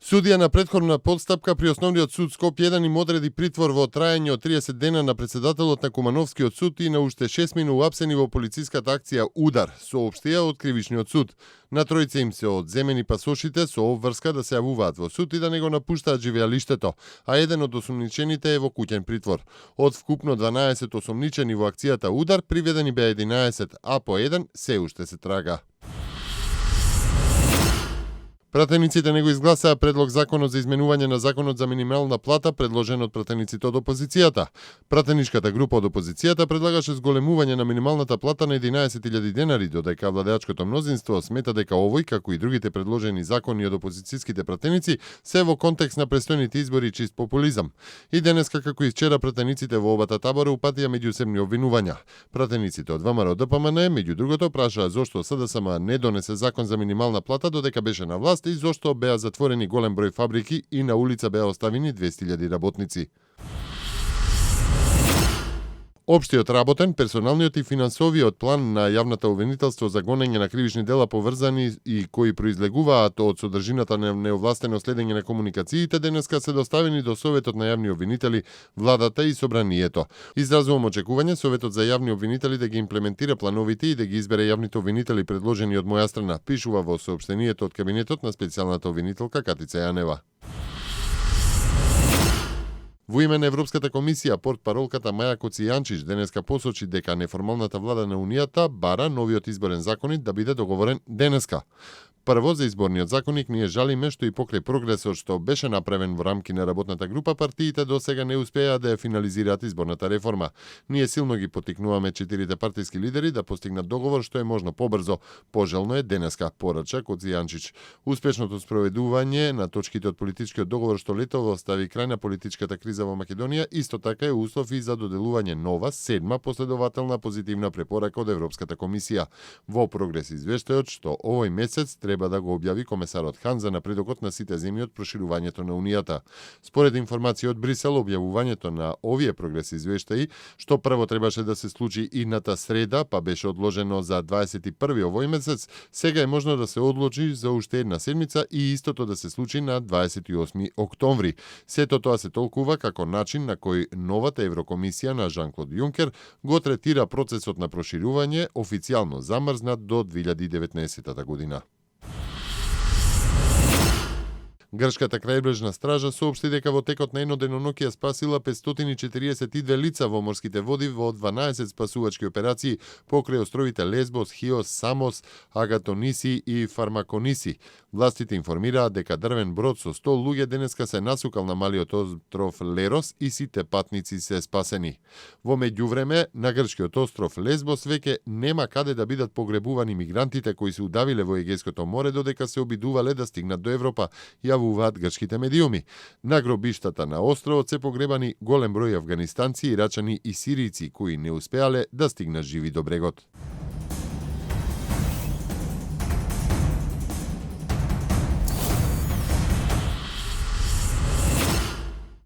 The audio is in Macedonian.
Судија на претходна постапка при Основниот суд Скопје 1 им одреди притвор во траење од 30 дена на председателот на Кумановскиот суд и на уште 6 уапсени во полициската акција Удар, соопштија од Кривичниот суд. На тројца им се одземени пасошите со обврска да се јавуваат во суд и да не го напуштаат живеалиштето, а еден од осомничените е во куќен притвор. Од вкупно 12 осомничени во акцијата Удар, приведени беа 11, а по еден се уште се трага. Пратениците не го изгласаа предлог законот за изменување на законот за минимална плата, предложен од пратениците од опозицијата. Пратеничката група од опозицијата предлагаше зголемување на минималната плата на 11.000 денари, додека владеачкото мнозинство смета дека овој, како и другите предложени закони од опозицијските пратеници, се во контекст на престојните избори чист популизам. И денеска, како и вчера, пратениците во обата табора упатија меѓусебни обвинувања. Пратениците од ВМРО ДПМН, меѓу другото, прашаа зошто СДСМ не донесе закон за минимална плата додека беше на власт и зошто беа затворени голем број фабрики и на улица беа оставени 200.000 работници. Општиот работен, персоналниот и финансовиот план на јавната обвинителство за гонење на кривични дела поврзани и кои произлегуваат од содржината на неовластено следење на комуникациите денеска се доставени до Советот на јавни обвинители, владата и собранието. Изразувам очекување Советот за јавни обвинители да ги имплементира плановите и да ги избере јавните обвинители предложени од моја страна, пишува во соопштението од кабинетот на специјалната обвинителка Катица Јанева. Во име на Европската комисија, портпаролката Маја Коцијанчич денеска посочи дека неформалната влада на Унијата бара новиот изборен законник да биде договорен денеска. Прво, за изборниот законник ние жалиме што и покрај прогресот што беше направен во рамки на работната група, партиите до сега не успеа да ја финализираат изборната реформа. Ние силно ги поттикнуваме четирите партиски лидери да постигнат договор што е можно побрзо. Пожелно е денеска, порача Коцијанчич. Успешното спроведување на точките од политичкиот договор што летово стави крај на политичката криза во Македонија, исто така е услов и за доделување нова, седма последователна позитивна препорака од Европската комисија. Во прогрес извештајот што овој месец треба да го објави комесарот Хан за напредокот на сите земји од проширувањето на Унијата. Според информации од Брисел, објавувањето на овие прогрес извештаи, што прво требаше да се случи идната среда, па беше одложено за 21 овој месец, сега е можно да се одлучи за уште една седмица и истото да се случи на 28 октомври. Сето тоа се толкува како начин на кој новата Еврокомисија на Жан-Клод Јункер го третира процесот на проширување официјално замрзнат до 2019 година. Грчката крајбрежна стража соопшти дека во текот на едно деноноќе спасила 542 лица во морските води во 12 спасувачки операции покрај островите Лесбос, Хиос, Самос, Агатониси и Фармакониси. Властите информираат дека дрвен брод со 100 луѓе денеска се насукал на малиот остров Лерос и сите патници се спасени. Во меѓувреме, на грчкиот остров Лесбос веќе нема каде да бидат погребувани мигрантите кои се удавиле во Егејското море додека се обидувале да стигнат до Европа, јавуваат грчките медиуми. На гробиштата на островот се погребани голем број афганистанци, ирачани и сиријци кои не успеале да стигнат живи до брегот.